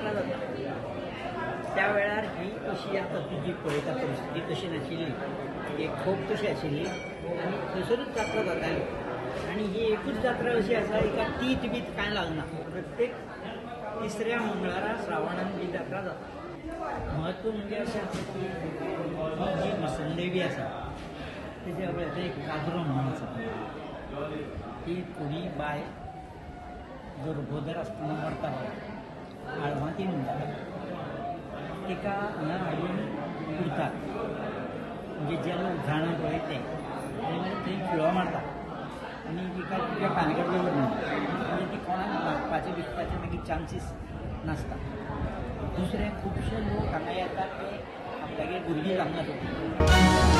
जात्रा जाता. त्या वेळार ही अशी आतां ती जी पळयता परिस्थिती तशी नाशिल्ली, एक खोप तशी आशिल्ली आनी थंयसरूच जात्रा जाताली. आनी ही एकूच जात्रा अशी आसा, हिका तीथ बीत कांय लागना. प्रत्येक तिसऱ्या मंगळारा श्रावणान ही जात्रा जाता. म्हत्व म्हणजे अशें आसा की ही जी मसणदेवी आसा तेज्या वेळार एक काजरो म्हणून आसा, ती कोणी बाय गर्भोदर आसतना मरता पळय, आळवांती म्हणटा, तिका हांगा हाडून पुरतात. म्हणजे जे लोक जाणा पळय ते, आनी मागीर थंय खिळो मारता आनी तिका तिच्या पानगड दवरना, म्हणजे ती कोणाक मागपाचें विकपाचें मागीर चान्सीस नासता. दुसरें, खुबशे लोक हांगा येतात ते आपल्यागेर भुरगीं जावंक नासता.